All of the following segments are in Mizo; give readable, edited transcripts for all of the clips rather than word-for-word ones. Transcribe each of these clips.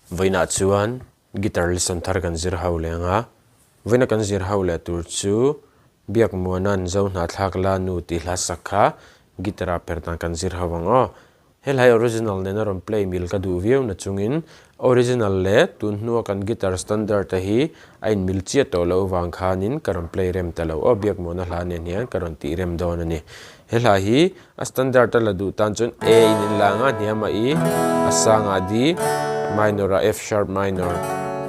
Vawiinah chuan guitar lesson thar kan zir ho leh ang a, vawiina kan zir ho leh tur chu Biakmuana'n Zo Hnahthlak La Nu tih hla sak kha guitar ah per dan kan zir ho ang aw. He hlai original nena rawn play mil ka duh viau na chungin original leh tun hnua kan guitar standard te hi a in mil chiah tawh loh vang khanin ka rawn play rem ta lo aw, Biakmuana hla nen hian ka rawn tih rem dawn a ni. He hla hi a standard a la duh tan chuan A in in la anga hniam a E, a sang ah D, minor ah F sharp minor,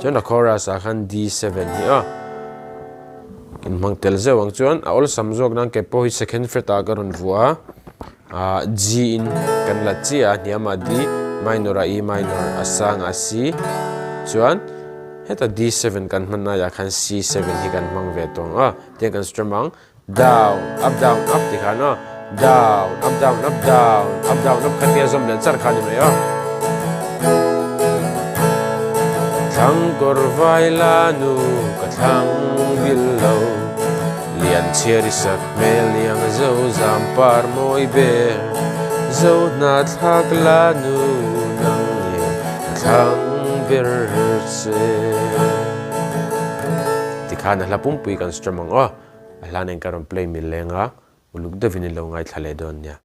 chuan a chorus ah khan D7 hi aw in hmang tel zeuh ang chuan a awlsam zawk nan ke pawh hi second fret ah ka rawn vuah a, ah G in kan la chiah a hniam ah D, minor ah E minor, a sang ah C, chuan heta D7 kan hman laiah khan C7 hi kan hmang ve tawh ang aw, tiang kan strum ang. Down, up down up ti khan aw. Down, up down up down, up down up kha tia zawm leh char kha ni mai aw. Thlang kawr vai la nu ka thlang bil lo, lian chhiar i sak hmel liang zo zam par mawi ber, zo hna thlak la nu nang nge ka thlang ber che. Tikhan a hla pumpui kan strum ang aw. A hla nen ka rawn play mil leng a, uluk deuhin in lo ngaithla leh dawn nia.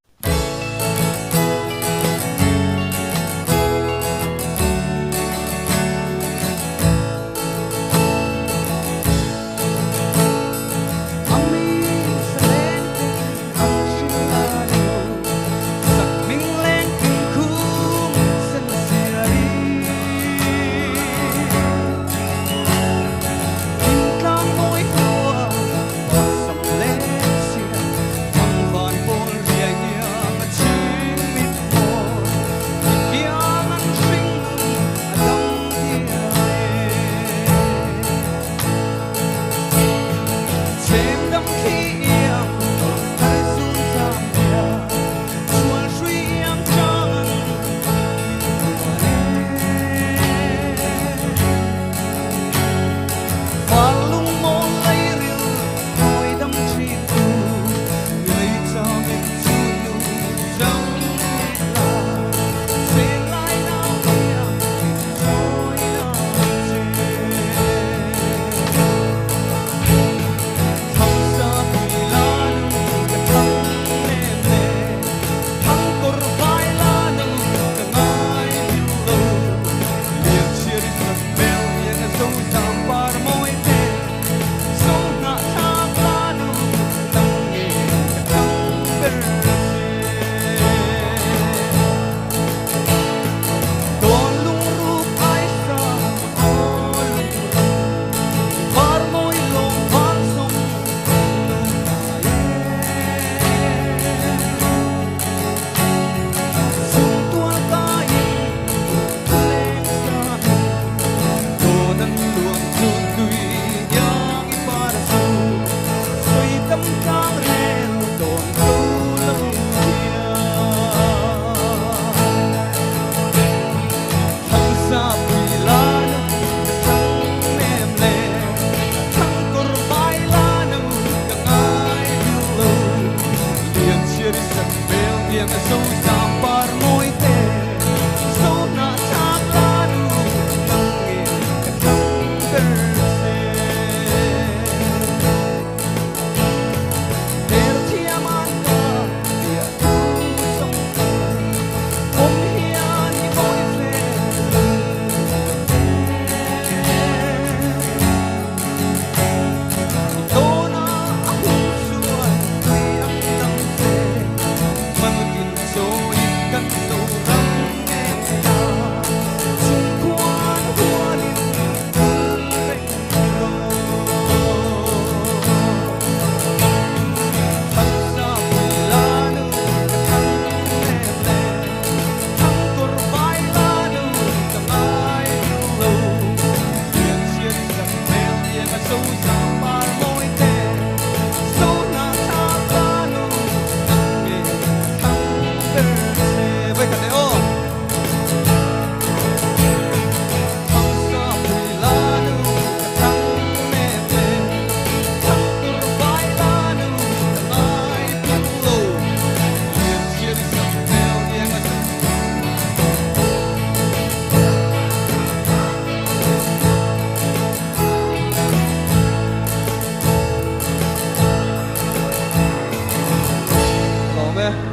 e.